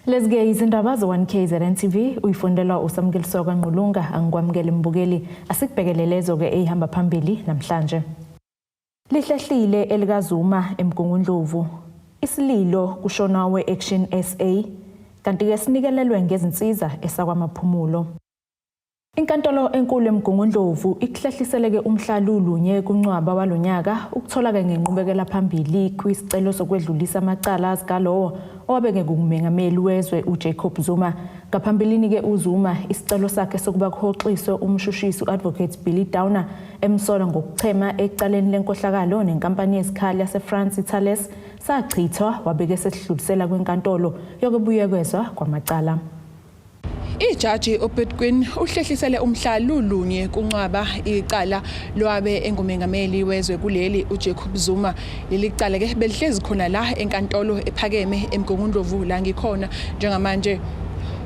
Lezi-ke izindaba ze-1 KZN TV, uyifundelwa uSamukeliso kaNgqulunga. Angikwamukele mbukeli, asikubhekele lezo-ke eyihamba phambili namhlanje. Lihlehlile elikaZuma eMgungundlovu. Isililo kushona we-Action SA, kanti-ke sinikelelwe ngezinsiza esakwamaphumulo. Inkantolo enkulu eMgungundlovu ikuhlehliseleke umhla lulunye kuNcwaba walonyaka ukuthola-ke ngenqubekela phambili kwisicelo sokwedlulisa amacala zikalowo owabeke ngumengameli wezwe uJacob Zuma. Ngaphambilini-ke uZuma isicelo sakhe sokuba kuhoxiswe umshushisi u-Advocate Billy Downer emsola ngokuchema ecaleni lenkohlakalo nenkampani yezikhali yaseFrance iThales sachithwa, wabeke sesidlulisela kwinkantolo yokubuyekezwa kwamacala. Ijaji uBetquin uhlehlisele umhla lulunye kuNcwaba icala lwabe engumengameli wezwe kuleli uJacob Zuma. Leli cala ke belihlezi khona la enkantolo ephakeme eMgungundlovu la ngikhona njengamanje.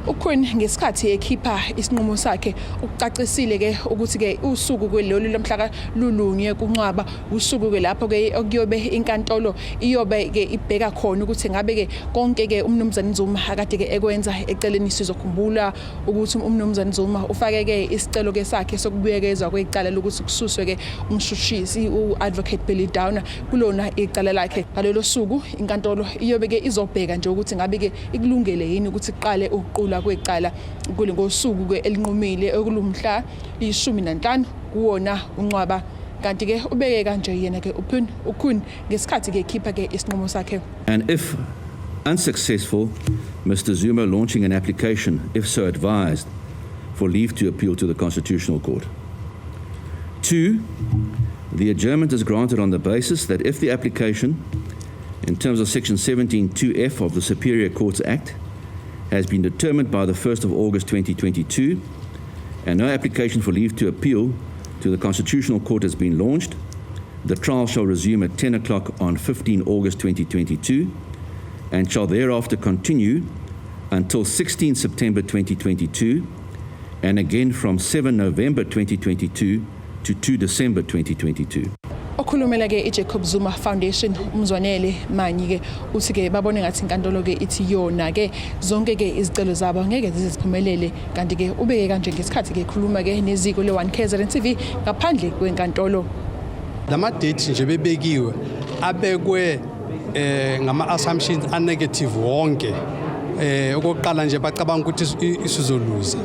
UQueen ngesikhathi ekhipha isinqumo sakhe ukucacisile ke ukuthi ke usuku kwelolu lomhla lulunye kuNcwaba usuku ke lapho ke okuyobe inkantolo iyobe ke ibheka khona ukuthi ngabe ke konke ke umnumzane Zuma akade ke ekwenza eceleni. Sizokhumbula ukuthi umnumzane Zuma ufake ke isicelo ke sakhe sokubuyekezwa kwecala lokuthi kususwe ke umshushisi uadvocate Billy Downer kulona icala lakhe. Ngalelo suku inkantolo iyobe ke izobheka nje ukuthi ngabe ke ikulungele yini ukuthi iqale ukuqulwa kwecala kule ngosuku ke elinqumile okulumhla 15 kuwona uNcwaba. Kanti ke ubeke kanje yena ke uPhun uKhun ngesikhathi ke ekhipha ke isinqumo sakhe. And if unsuccessful, Mr. Zuma launching an application, if so advised, for leave to appeal to the Constitutional Court. 2, the adjournment is granted on the basis that if the application, in terms of Section 17(2)(f) of the Superior Courts Act, has been determined by the 1st of August 2022, and no application for leave to appeal to the Constitutional Court has been launched, the trial shall resume at 10 o'clock on 15 August 2022 and shall thereafter continue until 16 September 2022 and again from 7 November 2022 to 2 December 2022. Okhulumela ke iJacob Zuma Foundation uMzwanele Manyi ke uthi ke babone ngathi inkantolo ke ithi yona ke zonke ke izicelo zabo ngeke zize ziphumelele. Kanti ke ubeke kanje ngesikhathi ke ekhuluma ke neziko le-1 KZN TV ngaphandle kwenkantolo. Lama dates nje bebekiwe abekwe ngama assumptions a negative wonke. Okokuqala nje bacabanga ukuthi isizoluza,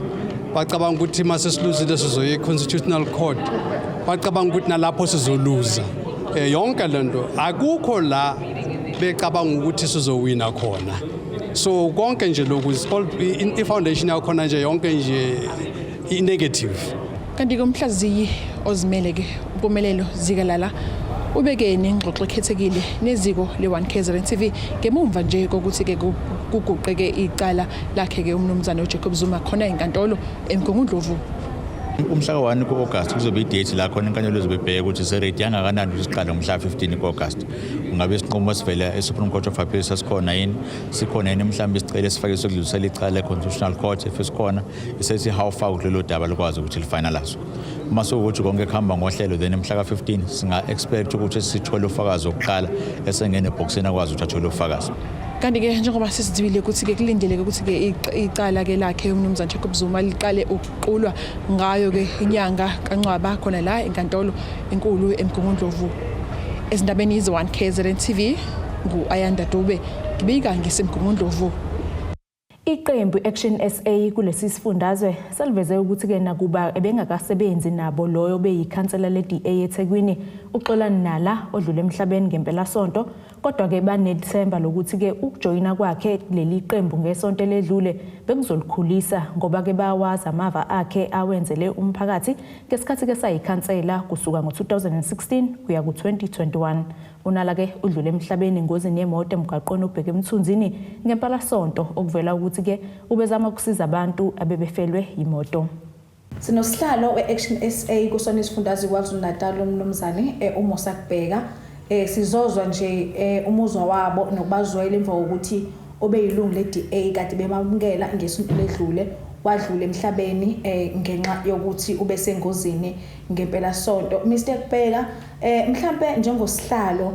bacabanga ukuthi mase siluzile sizoya e-Constitutional Court, bacabanga ukuthi nalapho sizoluza. Yonke lento akukho la becabanga ukuthi sizowina khona. So konke nje lokhu is all i-foundation yakhona nje yonke nje i-negative. Kanti-ke umhlaziyi ozimele ke uMpumelelo Zikalala ubeke nengxoxo ekhethekile neziko le-1 KZN TV ngemumva nje kokuthi-ke kuguqeke icala lakhe-ke umnumzane uJacob Zuma khona enkantolo eMgungundlovu. Umhla ka-1 ku-August kuzobe i-date la khona inkantolo izobe ibheke ukuthi se-ready yangakanani ukuthi siqale ngomhla ka-15 ku-August. Kungabe isinqumo sivela e-Supreme Court of Appeal sasikhona yini, sikhona yini mhlawumbe isicelo esifake sokudlulisela icala e-Constitutional Court? If sikhona, isethi how far kulelo daba likwazi ukuthi li-finalizwe. Uma sekuwukuthi konke kuhamba ngohlelo, then mhla ka-15 singa-expect ukuthi sithole ufakazi wokuqala esengene ebhokisini akwazi ukuthi athole ufakazi. Kanti-ke njengoba sesizwile ukuthi-ke kulindeleke ukuthi-ke icala-ke lakhe umnumzane Jacob Zuma liqale ukuqulwa ngayo-ke inyanga kaNcwaba khona la enkantolo enkulu eMgungundlovu. Ezindabeni ze-1 KZN TV, ngu-Ayanda Dube, ngibika ngiseMgungundlovu. Iqembu i-Action SA kulesi sifundazwe seliveze ukuthi-ke nakuba ebengakasebenzi nabo loyo beyikhansela le-DA eThekwini uXolani Nala odlule emhlabeni ngempelasonto, kodwa-ke banethemba lokuthi-ke ukujoyina kwakhe leli qembu ngesonto eledlule bekuzolikhulisa, ngoba-ke bawazi amava akhe awenzele umphakathi ngesikhathi-ke sayikhansela kusuka ngo-2016 kuya ku-2021. UNala-ke udlule emhlabeni engozini yemoto emgwaqweni obheke eMthunzini ngempelasonto, okuvela ukuthi-ke ubezama ukusiza abantu abebefelwe yimoto. Sinosihlalo we-Action SA kusona isifundazwe KwaZulu-Natal umnumzane uMusa Kubheka. Sizozwa nje umuzwa wabo nokubazwela emva kokuthi obeyilungu le-DA kade bemamukela ngesonto ledlule wadlula emhlabeni ngenxa yokuthi ubesengozini ngempelasonto. Mr Kubheka, mhlambe njengosihlalo,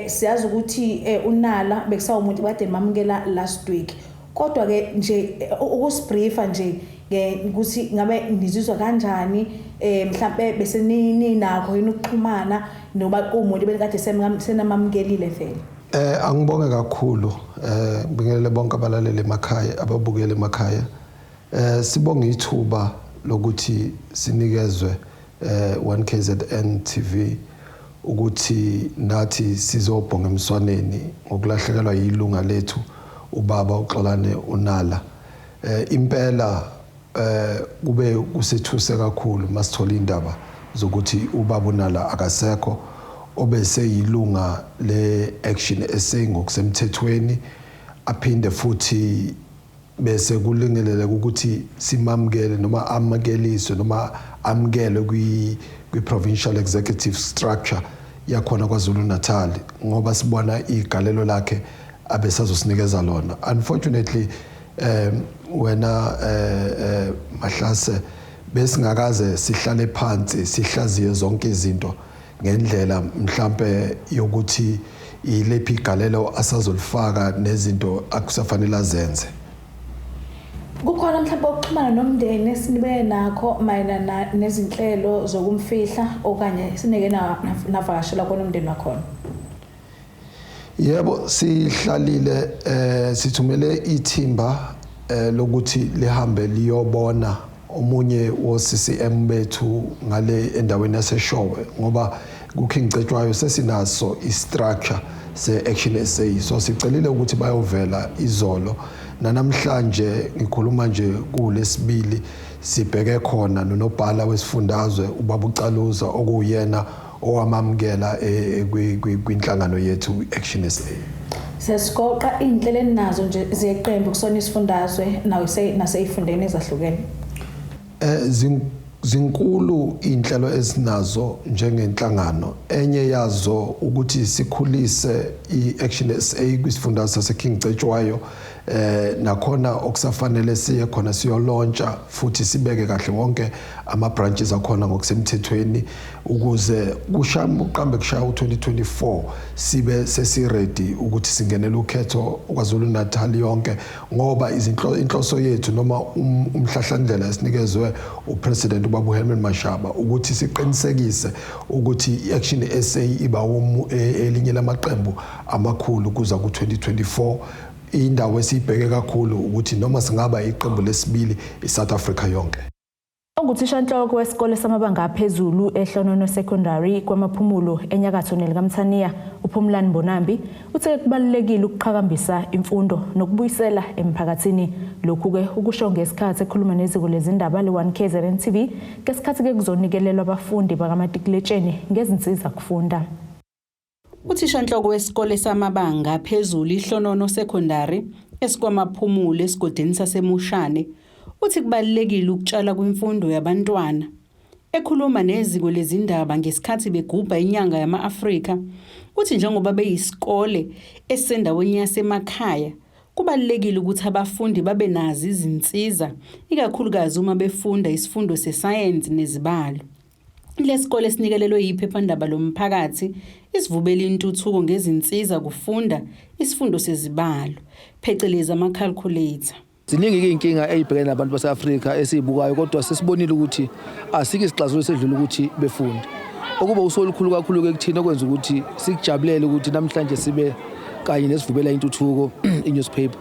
siyazi ukuthi uNala bekusawumuntu kade mamukela last week. Kodwa ke nje ukusibriefa nje ukuthi ngabe nizizwa kanjani, mhlambe bese ninakho yini ukuxhumana noba kuwumuntu benikade senamamukelile vele? Angibonge kakhulu, ngibingelele bonke abalaleli emakhaya, ababukeli emakhaya. Sibonge ithuba lokuthi sinikezwe 1KZN TV ukuthi nathi sizobhonga emswaneni ngokulahlekelwa yilunga lethu, ubaba uXolane uNala. Impela kube kusethuse kakhulu masithola indaba zokuthi ubaba uNala akasekho, obese yilunga le-Action SA ngokusemthethweni, aphinde futhi bese kulingelele ukuthi simamukele noma amukeliswe noma amukele kwi-provincial executive structure yakhona KwaZulu Natal, ngoba sibona igalelo lakhe abesazosinikeza lona. Unfortunately, wena Mahlase, besingakaze sihlale phansi sihlaziye zonke izinto ngendlela mhlambe yokuthi ilephi igalelo asazolifaka nezinto akusafanele azenze. Kukhona mhlawumbe ukuxhumana nomndeni esinibe nakho mayelana nezinhlelo zokumfihla, okanye sineke navakashela kona umndeni wakhona? Yebo, sihlalile, sithumele ithimba lokuthi lihambe liyobona omunye wo CCM bethu ngale endaweni yaseShowe, ngoba kuKing Cetshwayo sesinaso istructure se-Action SA. So sicelile ukuthi bayovela izolo, nanamhlanje ngikhuluma nje kulesibili sibheke khona nonobhala wesifundazwe, ubaba uCaluza, okuyena owamamukela kwinhlangano yethu Action SA. Sesigoqa iy'nhlelo eninazo nje zeqembu kusona isifundazwe nasey'fundeni ezahlukene. Zinkulu inhlelo esinazo njengenhlangano. Enye yazo ukuthi sikhulise iAction SA kwisifundazwe saseKing Cetshwayo, nakhona okusafanele siye khona siyolauncha futhi sibeke kahle wonke ama branches akhona ngokusemthethweni, ukuze kushaya uqambe kushaya u2024 sibe sesiready ukuthi singenele ukhetho KwaZulu Natal yonke, ngoba inhloso yethu noma umhlahlandlela esinikezwe upresident ubaba uHerman Mashaba ukuthi siqinisekise ukuthi iAction SA iba elinye lamaqembu amakhulu kuza ku2024. Indawo esiyibheke kakhulu ukuthi noma singaba iqembu lesibili iSouth Africa yonke. Onguthishanhloko wesikole samabanga aphezulu eHlonono Secondary kwaMaphumulo enyakatho nelikaMthaniya, uPhumlani Mbonambi, uthe kubalulekile ukuqhakambisa imfundo nokubuyisela emphakathini. Lokhu-ke ukusho ngesikhathi ekhuluma neziko lezindaba le-1 KZN TV ngesikhathi-ke kuzonikelelwa abafundi bakamatikuletsheni ngezinsiza kufunda. Uthishanhloko wesikole samabanga aphezulu iHlonono Secondary esiKwaMaphumulo esigodini saseMushane uthi kubalulekile ukutshala kwimfundo yabantwana. Ekhuluma neziko lezindaba ngesikhathi begubha inyanga yama-Afrika, uthi njengoba beyisikole esisendaweni yasemakhaya, kubalulekile ukuthi abafundi babe nazo izinsiza, ikakhulukazi uma befunda isifundo sesayensi nezibalo. Lesikole sinikelelwe yiphephandaba lomphakathi isivubela intuthuko ngezinsiza kufunda isifundo sezibalo, phecelezi ama-calculator. Ziningi iy'nkinga ey'bhekene nabantu base-Afrika esiyibukayo, kodwa sesibonile ukuthi asikho isixazululo esedlula ukuthi befunde. Okuba usuku olukhulu kakhulu-ke kuthina okwenza ukuthi sikujabulele ukuthi namhlanje sibe kanye nesivubela intuthuko i-newspaper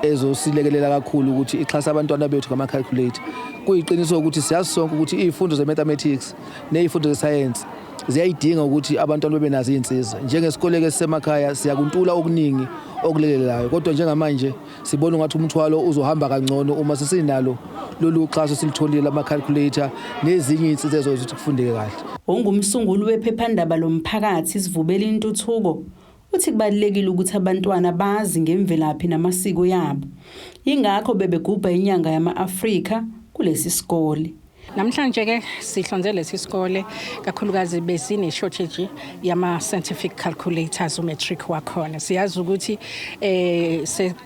ezosilekelela kakhulu ukuthi ixhase abantwana bethu ngama-calculator. Kuyiqiniso ukuthi siyazi sonke ukuthi iy'fundo ze-mathematics ney'fundo zesayensi ziyayidinga ukuthi abantwana bebe nazo iy'nsiza. Njengesikole-ke sisemakhaya siyakuntula okuningi okulekelelayo, kodwa njengamanje sibona ungathi umthwalo uzohamba kangcono uma sesinalo lolu xhaso silitholile lama-calculator nezinye iy'nsiza ezoyenza ukuthi kufundeke kahle. Ongumsunguli wephephandaba lomphakathi isivubela intuthuko uthi kubalulekile ukuthi abantwana bazi ngemvelaphi namasiko yabo. Yingakho bebegubha inyanga yama-Afrika kulesi sikole. Namhlanje ke sihlonze lesi sikole, kakhulukazi besine shortage yama scientific calculators umatric wakhona. Siyazi ukuthi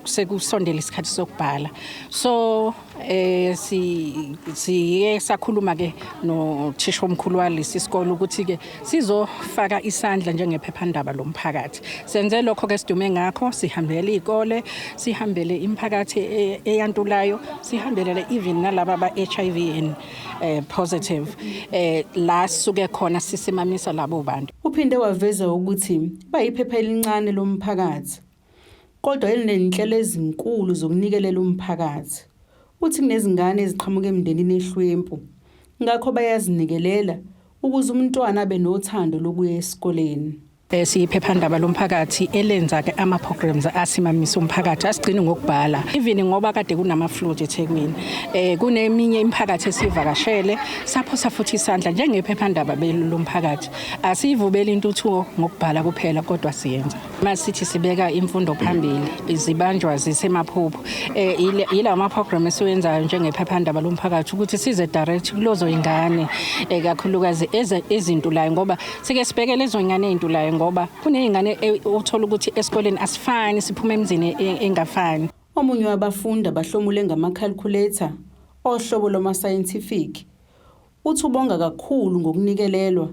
sekusondela isikhathi sokubhala. So Siye sakhuluma ke nothisha omkhulu walesi sikole ukuthi ke sizofaka isandla njengephephandaba lomphakathi. Senze lokho ke sidume ngakho, sihambele izikole, sihambele imiphakathi eyantulayo, sihambelele even nalaba ba HIV and positive, la sisuke khona sisimamisa labo bantu. Uphinde waveza ukuthi bayiphepha elincane lomphakathi kodwa elinenhlelo ezinkulu zokunikelela umphakathi. Uthi kunezingane eziqhamuka emndenini ehlwempu, ngakho bayazinikelela ukuze umntwana abe nothando lokuya esikoleni. Siyiphephandaba lomphakathi elenza ke ama programs asimamisa umphakathi, asigcini ngokubhala. Even ngoba kade kunama flood eThekwini, kuneminye imiphakathi esivakashele, saphosa futhi isandla njengephephandaba lomphakathi. Asivubeli intuthuko ngokubhala kuphela, kodwa siyenza. Masithi sibeka imfundo phambili, izibanjwa zisemaphupho. Ila ama program esiwenzayo njengephephandaba lomphakathi ukuthi size direct kulozo ingane, kakhulukazi ezintulayo, ngoba sike sibheke lezo ingane ezintulayo, ngoba kuneyingane uthola ukuthi esikoleni asifani, siphuma emzini engafani. Omunye wabafundi abahlomule ngama-calculator ohlobo lwama-scientific uthi ubonga kakhulu ngokunikelelwa,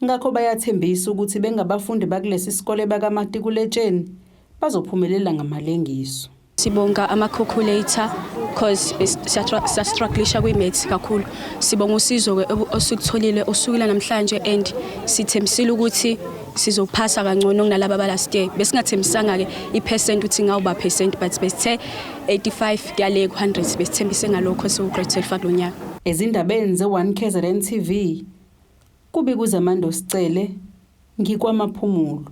ngakho bayathembisa ukuthi bengabafundi bakulesi sikole bakamatikuletsheni bazophumelela ngamalengiso. Sibonga ama-calculator cause siyastrugglisha kwi-maths kakhulu. Sibonga usizo-ke osikutholile osukela namhlanje and sithembisile ukuthi sizophasa kangcono kunalaba ba-last year. Besingathembisanga-ke i-percent ukuthi ngawuba percent, but besithe 85 kuyale ku-100, besithembise ngalokho siwu-grade 12 kulo nyaka. Ezindabeni ze-1 KZN TV, kubika uZamando Sicele, ngikwamaphumulo.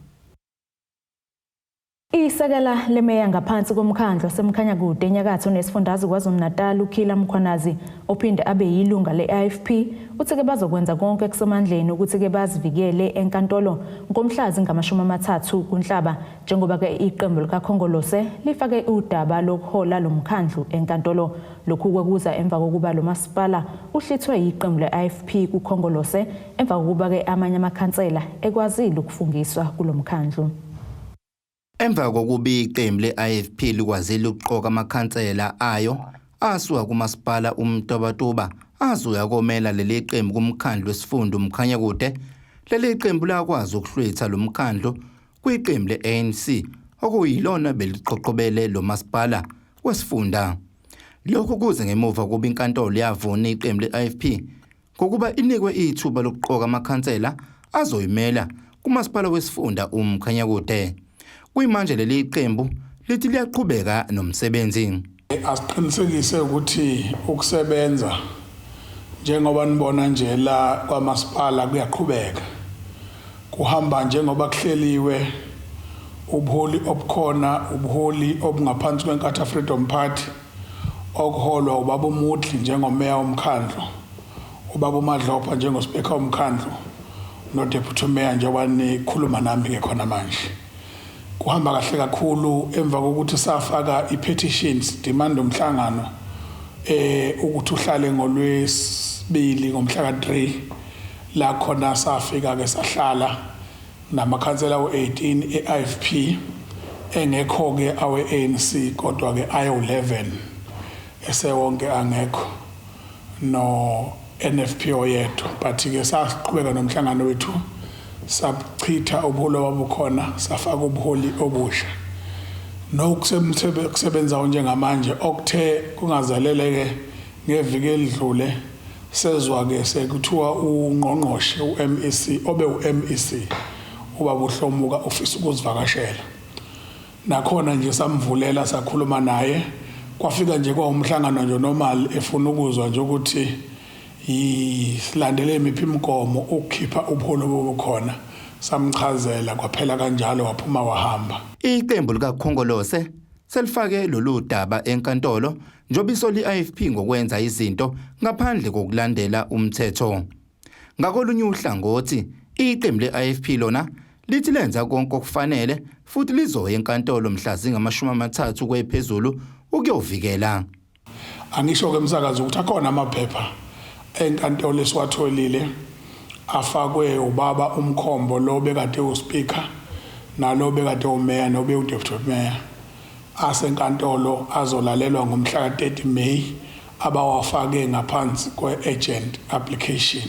Isekela lemeya ngaphansi komkhandlu waseMkhanyakude enyakatho nesifundazwe KwaZulu-Natal, uKhila Mkhwanazi, ophinde abe yilunga le-IFP, uthi-ke bazokwenza konke kusemandleni ukuthi-ke bazivikele enkantolo ngomhla zingama-30 kuNhlaba, njengoba-ke iqembu likaKhongolose lifake udaba lokuhola lo mkhandlu enkantolo. Lokhu kwekuza emva kokuba lo masipala uhlithwe yiqembu le-IFP kuKhongolose, emva kokuba-ke amanye amakhansela ekwazile ukufungiswa kulo mkhandlu. Emva kokuba iqembu le-IFP likwazile ukuqoka amakhansela ayo asuka kumasipala uMtubatuba azoya komela leli qembu kumkhandlu wesifunda uMkhanyakude, leli qembu lakwazi ukuhlwitha lo mkhandlu kwiqembu le-ANC okuyilona beliqhoqhobele lo masipala wesifunda. Lokhu kuze ngemuva kokuba inkantolo yavuna iqembu le-IFP ngokuba inikwe ithuba lokuqoka amakhansela azoyimela kumasipala wesifunda uMkhanyakude. Kuyimanje leli qembu lithi liyaqhubeka nomsebenzi. Asiqinisekise ukuthi ukusebenza, njengoba nibona nje la kwamasipala, kuyaqhubeka, kuhamba njengoba kuhleliwe. Ubuholi obukhona, ubuholi obungaphansi kweNkatha Freedom Party, okuholwa ubaba uMudli njengomeya womkhandlu, ubaba uMadlopha njengospika womkhandlu, no-deputy mayor njengoba nikhuluma nami ke khona manje. Kuhamba kahle kakhulu emva kokuthi safaka i-petitions demand umhlangano ukuthi uhlale ngolwesibili ngomhla ka-3, la khona safika ke sahlala namakhansela awu-18 e-IFP, engekho ke awe-ANC, kodwa ke ayo-11 esewonke angekho, no NFP oyedwa, but ke saqhubeka nomhlangano wethu, sachitha ubuholi obabukhona, safaka ubuholi obusha nokusebenzayo njengamanje. Okuthe kungazeleleke ngeviki elidlule, sezwa ke sekuthiwa ungqongqoshe uMEC, obe uMEC ubaba uHlomuka, ufisa ukuzivakashela. Nakhona nje samvulela, sakhuluma naye, kwafika nje kwawumhlangano nje normal, efuna ukuzwa nje ukuthi silandele imiphi imigomo ukukhipha ubuholi obukhona. Samchazela, kwaphela kanjalo, waphuma wahamba. Iqembu likaKhongolose selifake lolu daba enkantolo njengoba isola i-IFP ngokwenza izinto ngaphandle kokulandela umthetho. Ngakolunye uhlangothi, iqembu le-IFP lona lithi lenza konke okufanele futhi lizoya enkantolo mhla zingama-30 kwephezulu ukuyovikela. Angisho ke umsakazi ukuthi akhona amaphepha enkantolo esiwatholile afakwe ubaba uMkhombo, lo bekade uspeaker, nalo bekade umeya, nobe udeputy mayor, asenkantolo azolalelwa ngomhla ka-30 May. abawafake ngaphansi kwe-urgent application.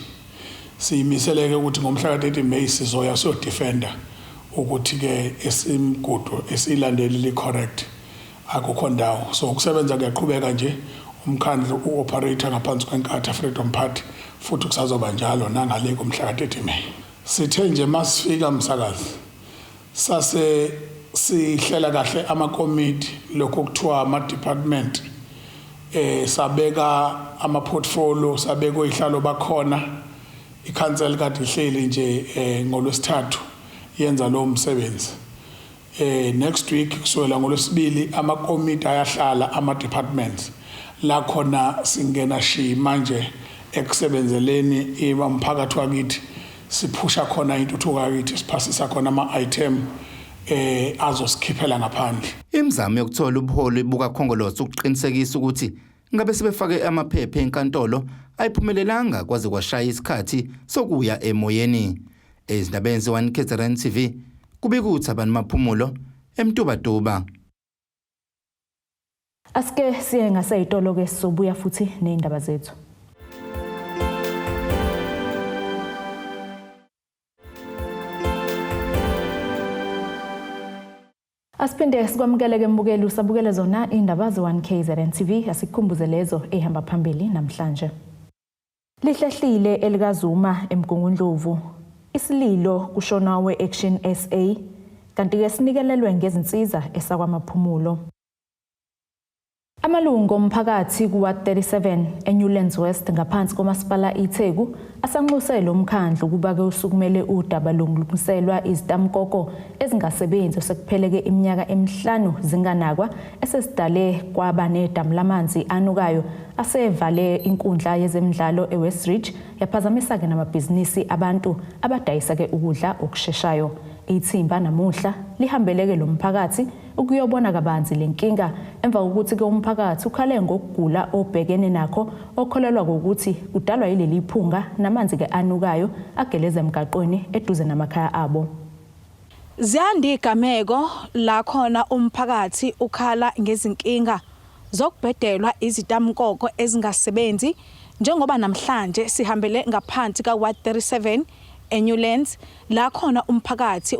Siyimiseleke ukuthi ngomhla ka-30 May sizoya siyodefenda ukuthi-ke esimgudu esiyilandelile correct, akukho ndawo. So ukusebenza kuyaqhubeka nje, umkhandlu u-operator ngaphansi kweNkatha Freedom Party, futhi kusazoba njalo nangale komhla ka-30 May. Sithe nje masifika, msakazi, sase sihlela kahle amakomiti, lokho kuthiwa ama-department, sabeka ama-portfolio, sabeka oyihlalo bakhona. Ikhansela kade ihleli nje ngolwesithathu yenza lo msebenzi. Next week kusukela ngolwesibili amakomiti ayahlala, ama departments la khona singena shi manje ekusebenzeleni umphakathi wakithi, siphusha khona intuthuko yakithi, siphasisa khona ama-item azosikhiphela ngaphandle. Imizamo yokuthola ubuholi bukaKhongolose ukuqinisekisa ukuthi ngabe sebefake amaphepha enkantolo ayiphumelelanga kwaze kwashaya isikhathi sokuya emoyeni. Ezindabeni ze-1 KZN TV, kubika uThabani Maphumulo eMtubatuba. Asike siye ngaseyitolo ke, sizobuya futhi nezindaba zethu. Asiphinde sikwamukeleke mbukeli, usabukele zona indaba ze-1 KZN TV. Asikukhumbuze lezo ehamba phambili namhlanje. Lihlehlile elikaZuma eMgungundlovu. Isililo kushona we-Action SA, kanti-ke sinikelelwe ngezinsiza esakwamaphumulo. Amalungu omphakathi kuWard 37 eNewlands West ngaphansi komasipala iTheku asanxuse lo mkhandlu ukuba-ke usukumele udaba lokulungiselwa izitamkoko ezingasebenzi osekupheleke iminyaka emihlanu zinganakwa, esesidale kwaba nedamu lamanzi anukayo asevale inkundla yezemidlalo eWest Ridge, yaphazamisa-ke namabhizinisi abantu abadayisa-ke ukudla okusheshayo. Ithimba namuhla lihambeleke lo mphakathi ukuyobona kabanzi le nkinga emva kokuthi-ke umphakathi ukhale ngokugula obhekene nakho okholelwa ngokuthi kudalwa yileli phunga namanzi-ke anukayo ageleza emgaqweni eduze namakhaya abo. Ziyanda igameko la khona umphakathi ukhala ngezinkinga zokubhedelwa izitamkoko ezingasebenzi, njengoba namhlanje sihambele ngaphansi ka-Ward 37 eNewlands la khona umphakathi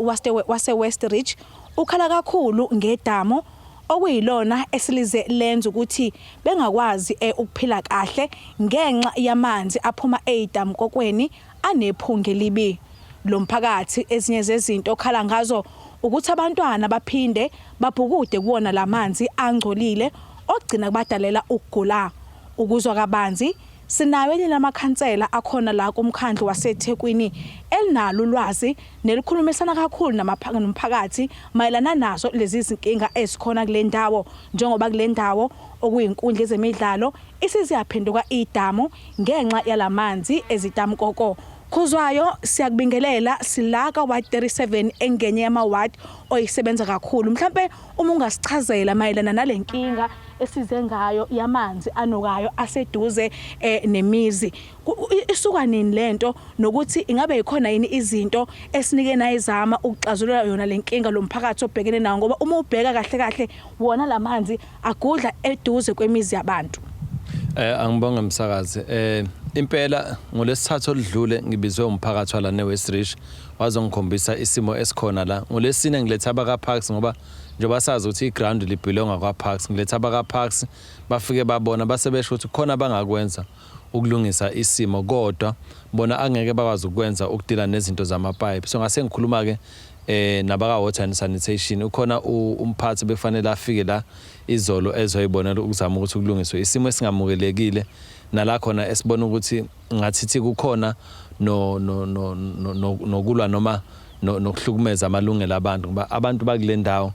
wase-West Ridge ukhala kakhulu ngedamu okuyilona esilize lenza ukuthi bengakwazi ukuphila kahle ngenxa yamanzi aphuma ey'damkokweni anephunga elibi. Lo mphakathi ezinye zezinto okhala ngazo ukuthi abantwana baphinde babhukude kuwona lamanzi angcolile okugcina kubadalela ukugula. Ukuzwa kabanzi sinayo elinye lamakhansela akhona la kumkhandlu waseThekwini elinalo ulwazi nelikhulumisana kakhulu nomphakathi mayelana nazo lezi zinkinga ezikhona kule ndawo, njengoba kule ndawo okuyinkundla ezemidlalo isiziyaphenduka idamu ngenxa yalamanzi ezitamkoko. Khuzwayo, siyakubingelela, sila ka Ward 37 engenye yama ward oyisebenza kakhulu. Mhlambe uma ungasichazela mayelana nalenkinga esize ngayo yamanzi anukayo aseduze nemizi, isuka nini lento, nokuthi ingabe ikhona yini izinto esinike nayizama ukuxazulula yona lenkinga lo mphakathi obhekene nawo, ngoba uma ubheka kahle kahle wona lamanzi agudla eduze kwemizi yabantu? Angibonge msakazi. Impela ngolesithathu oludlule ngibizwe umphakathi wala neWest Ridge wazongikhombisa isimo esikhona la. Ngolesine ngiletha abaka Parks, ngoba njengoba sazi ukuthi iground libelonga kwa Parks, ngiletha abaka Parks, bafike babona base besho ukuthi khona abangakwenza ukulungisa isimo, kodwa bona angeke bakwazi ukwenza ukudila nezinto zamapipe. So ngase ngikhuluma ke nabaka Water and Sanitation, ukhona umphathi befanele afike la izolo ezoyibonela ukuzama ukuthi kulungiswe isimo esingamukelekile, nala khona esibona ukuthi ngathi kukhona no no no nokulwa noma nokuhlukumeza amalungelo abantu, ngoba abantu bakule ndawo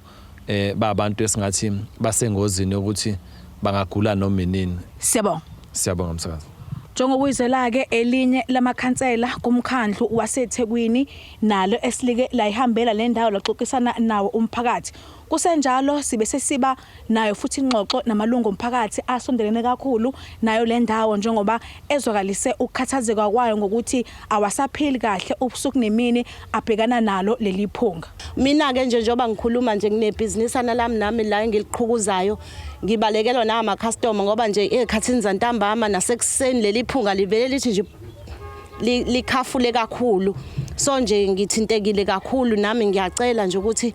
ba abantu esingathi basengozini yokuthi bangagula noma inini. Siyabonga. Siyabonga msakazi. Njengoba uyizwela-ke elinye lamakhansela kumkhandlu waseThekwini nalo esilike layihambela le ndawo laxoxisana nawo umphakathi. Kusenjalo sibe sesiba nayo futhi ingxoxo namalungu omphakathi asondelene kakhulu nayo le ndawo njengoba ezwakalise ukukhathazeka kwayo ngokuthi awasaphili kahle ubusuku nemini abhekana nalo leli phunga. Mina-ke nje njengoba ngikhuluma nje nginebhizinisana lami nami la engiliqhukuzayo ngibalekelwa namakhastoma ngoba nje ey'khathini zantambama nasekuseni leli phunga livele lithi nje likhafule kakhulu so nje ngithintekile kakhulu nami ngiyacela nje ukuthi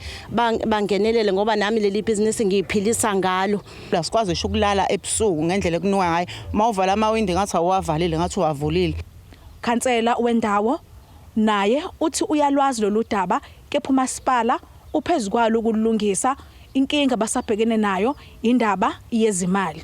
bangenelele ngoba nami leli bhizinisi ngiyiphilisa ngalo. Asikwazi ngisho ukulala ebusuku ngendlela ekunuka ngayo uma uvala amawindi ngathi awuwavalile ngathi uwavulile. Khansela wendawo naye uthi uyalwazi lolu daba kepha umasipala uphezu kwalo ukulungisa inkinga basabhekene nayo indaba yezimali.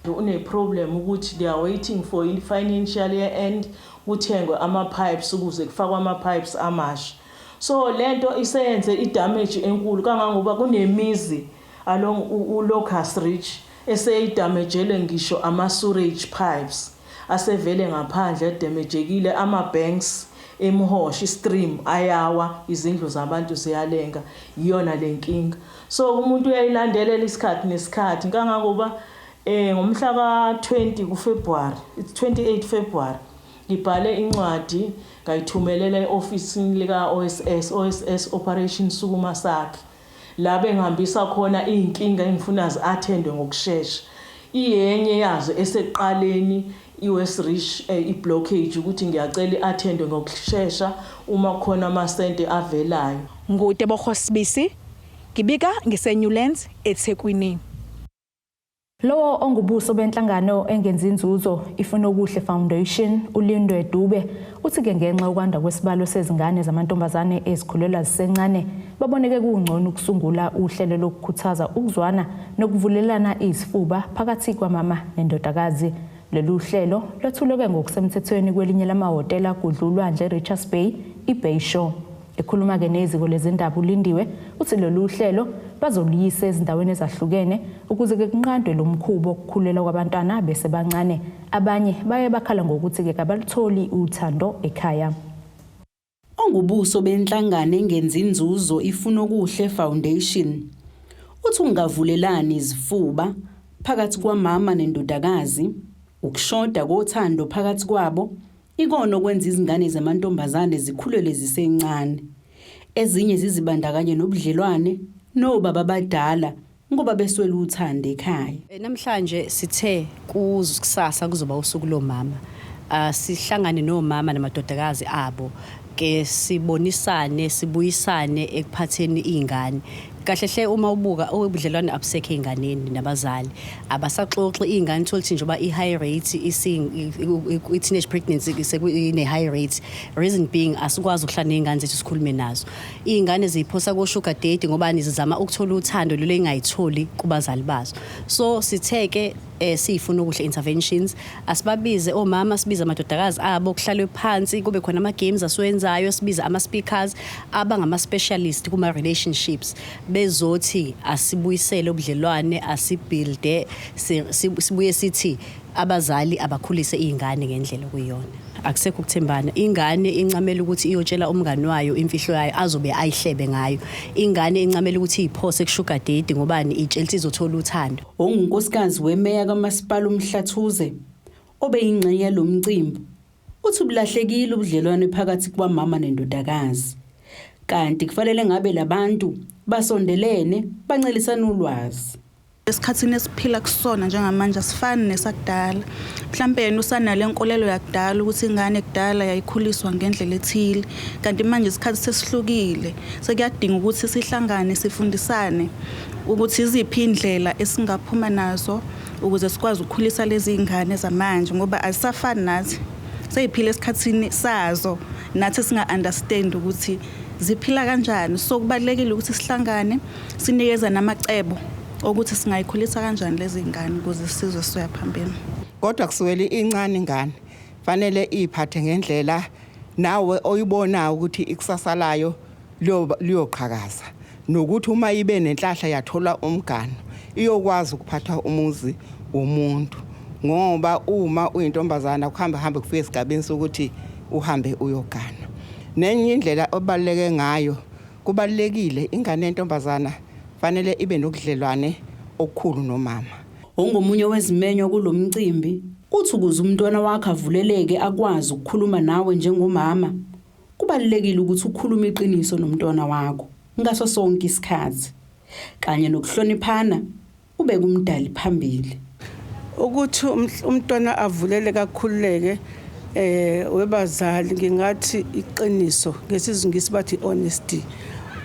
Une-problem ukuthi they are waiting for i-financial year end kuthengwe ama-pipes ukuze kufakwe ama-pipes amasha. So lento iseyenze i-damage enkulu kangangoba kunemizi along u-Locust Ridge eseyidamejele ngisho ama-sewage pipes asevele ngaphandle edamejekile, ama-banks emhosha i-stream ayawa, izindlu zabantu ziyalenga iyona le nkinga. So umuntu uyayilandelela isikhathi nesikhathi kangangoba ngomhla ka-20 kuFebruary, it's 28 February, ngibhale incwadi ngayithumelela e-ofisini lika-OSS, OSS Operation Sukuma Sakhe, la bengihambisa khona iy'nkinga engifuna zi-attendwe ngokushesha. Iyenye yazo esekuqaleni i-West Ridge i-blockage ukuthi ngiyacela i-attendwe ngokushesha uma kukhona amasente avelayo. NguTebogo Sibisi ngibika ngise-Newlands eThekwini. Lowo ongubuso benhlangano engenzi inzuzo Ifunokuhle Foundation uLindwe Dube uthi-ke ngenxa yokwanda kwesibalo sezingane zamantombazane ezikhulelwa zisencane baboneke kungcono ukusungula uhlelo lokukhuthaza ukuzwana nokuvulelana izifuba phakathi kwamama nendodakazi. Lolu hlelo lwethulwe ngokusemthethweni kwelinye lamahhotela gudla ulwandle Richards Bay, iBay Shore. Ekhuluma-ke neziko lezindaba uLindiwe uthi lolu hlelo bazoluyisa ezindaweni ezahlukene ukuze-ke kunqandwe lo mkhuba wokukhulelwa kwabantwana besebancane. Abanye baye bakhala ngokuthi-ke kabalutholi uthando ekhaya. Ongubuso benhlangano engenzi inzuzo Ifunokuhle Foundation uthi ungavulelani izifuba phakathi kwamama nendodakazi, ukushoda kothando phakathi kwabo ikona okwenza izingane zamantombazane zikhulelwe zisencane. Ezinye zizibandakanye nobudlelwane nobaba abadala ngoba beswele uthando ekhaya. Namhlanje sithe kusasa kuzoba usuku lomama. Sihlangane nomama namadodakazi abo ke sibonisane sibuyisane ekuphatheni izingane. Kahle hle uma ubuka ubudlelwane abusekho ey'nganeni nabazali, abasaxoxi iy'ngane. Uthole ukuthi njengoba i-high rate i-teenage pregnancy sekune-high rate, reason being asikwazi ukuhlala ney'ngane zethu sikhulume nazo. Iy'ngane ziyiphosa ko-sugar daddy ngobani? Zizama ukuthola uthando lolu ey'ngayitholi kubazali bazo. So sithe-ke Sifunokuhle Interventions asibabize omama, sibize amadodakazi abo, kuhlalwe phansi, kube khona ama-games asiwenzayo, sibize ama-speakers abangama-specialist kuma-relationships bezothi asibuyisele ubudlelwane, asibuilde, sibuye sithi abazali abakhulise iy'ngane ngendlela okuyiyona. Akusekho ukuthembana. Ingane incamela ukuthi iyotshela umngani wayo imfihlo yayo azobe ayihlebe ngayo. Ingane incamela ukuthi iyiphose ku-sugar daddy ngobani? Itshela ukuthi izothola uthando. Ongunkosikazi wemeya kamasipala uMhlathuze obeyingxenye yalo mcimbi uthi bulahlekile ubudlelwane phakathi kwamama nendodakazi, kanti kufanele ngabe labantu basondelene bancelisana ulwazi. Esikhathini esiphila kusona njengamanje asifani nesakudala. Mhlampe yena usanale nkolelo yakudala ukuthi ingane kudala yayikhuliswa ngendlela ethile, kanti manje isikhathi sesihlukile. Sekuyadinga ukuthi sihlangane sifundisane ukuthi iziphi indlela esingaphuma nazo ukuze sikwazi ukukhulisa lezi ngane zamanje, ngoba azisafani nathi, seyiphila esikhathini sazo, nathi singa-understand ukuthi ziphila kanjani. So kubalulekile ukuthi sihlangane sinikeze namacebo ukuthi singayikhulisa kanjani lezi ngane ukuze sizwe siya phambili. Kodwa kusukela incane ingane fanele iphathe ngendlela nawe oyibonayo ukuthi ikusasa layo liyoqhakaza, nokuthi uma ibe nenhlahla yathola umgano iyokwazi ukuphatha umuzi womuntu, ngoba uma uyintombazana kuhamba hambe kufike esigabeni sokuthi uhambe uyogana. Nenye indlela obaluleke ngayo, kubalulekile ingane yentombazana Fanele ibe nobudlelwane okukhulu nomama. Ongomunye wezimenywa kulo mcimbi uthi ukuze umntwana wakho avuleleke akwazi ukukhuluma nawe njengomama, kubalulekile ukuthi ukhulume iqiniso nomntwana wakho ngaso sonke isikhathi, kanye nokuhloniphana ubeke umdali phambili. Ukuthi umntwana avulele kakhululeke webazali, ngingathi iqiniso, ngesizungisi bathi honesty.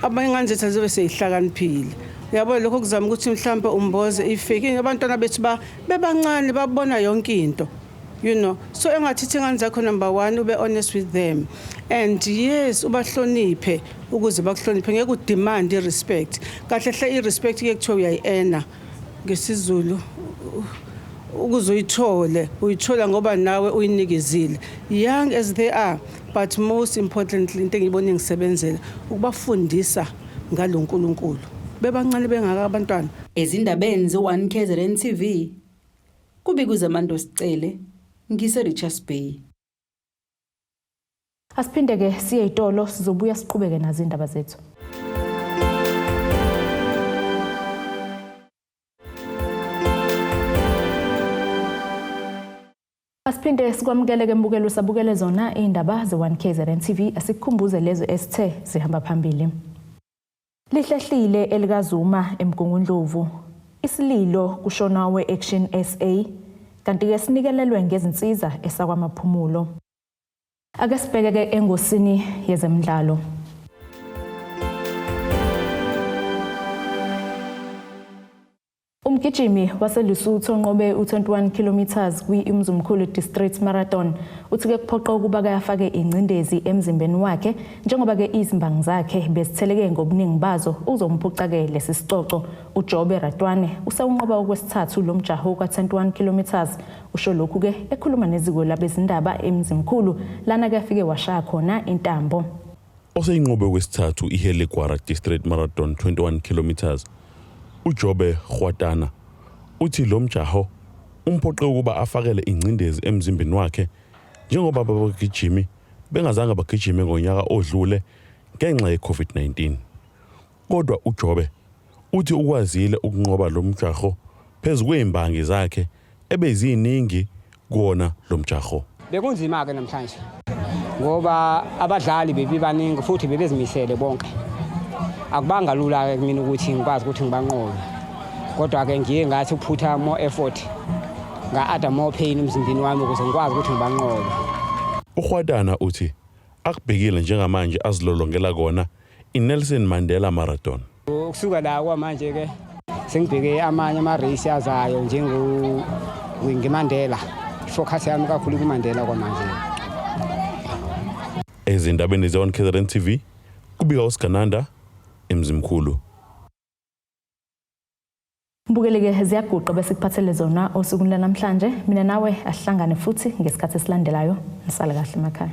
Abanye ingane zethu azibe seyihlakaniphile, uyabona, lokho kuzama ukuthi mhlambe umboze ifake. Abantwana bethu bebancane babona yonke into. So engathi ingane zakho, number 1, ube honest with them, and yes, ubahloniphe ukuze bakuhloniphe. Ngeke udemand i-respect kahle hle. I-respect ke kuthiwa uyayi-earna ngesiZulu, ukuze uyithole, uyithola ngoba nawe uyinikezile, young as they are. But most importantly, into engiyibona ngisebenzela ukubafundisa ngalo nkulunkulu bebancane bengaka abantwana. Ezindabeni ze-1 KZN TV, kubika uZamando Sicele, ngise Richards Bay. Asiphinde ke siye itolo, sizobuya siqhubeke nazo indaba zethu. Asiphinde sikwamukele ke mbukelo usabukele zona indaba ze-1 KZN TV. Asikukhumbuze lezo esithe zihamba phambili. Lihlehlile elikaZuma eMgungundlovu. Isililo kushona we-Action SA, kanti ke sinikelelwe ngezinsiza esakwamaphumulo. Ake sibheke ke engosini yezemidlalo. Umgijimi waseLesotho onqobe u-21 kilometers kwi-Umzumkhulu District Marathon uthi ke kuphoqa ukuba ke afake ingcindezi emzimbeni wakhe njengoba ke izimbangi zakhe bezitheleke ngobuningi bazo uzomphuca ke lesi sicoco. uJobe Ratwane usewunqoba okwesithathu lo mjaho ka-21 kilometers. Usho lokhu ke ekhuluma neziko labezindaba eMzimkhulu, lana ke afike washaya khona intambo. Oseyinqobe kwesithathu iHarry Gwala District Marathon 21 kilometers, uJobe Rwatana, uthi lo mjaho umphoqe ukuba afakele ingcindezi emzimbeni wakhe njengoba abagijimi bengazange bagijime ngonyaka odlule ngenxa ye-COVID-19. Kodwa uJobe uthi ukwazile ukunqoba lo mjaho phezu kwey'mbangi zakhe ebeziningi kuwona lo mjaho. Bekunzima-ke namhlanje ngoba abadlali bebebaningi futhi bebezimisele bonke. Akubanga lula-ke kumina ukuthi ngikwazi ukuthi ngibanqobe, kodwa-ke ngiye ngathi ukuphutha more effort, nga-adda more pain emzimbeni wami ukuze ngikwazi ukuthi ngibanqobe. URhwatana uthi akubhekile njengamanje azilolongela kona iNelson Mandela Marathon. Ukusuka la kwamanje-ke sengibheke amanye ama-race azayo njengeMandela. Ifocus yami kakhulu kuMandela kwamanje. Ezindabeni ze-1 KZN TV, kubika uSigananda eMzimkhulu. Mbukeleke, ziyaguqa bese kuphathele zona osukwini lanamhlanje. Mina nawe asihlangane futhi ngesikhathi esilandelayo. Nisale kahle emakhaya.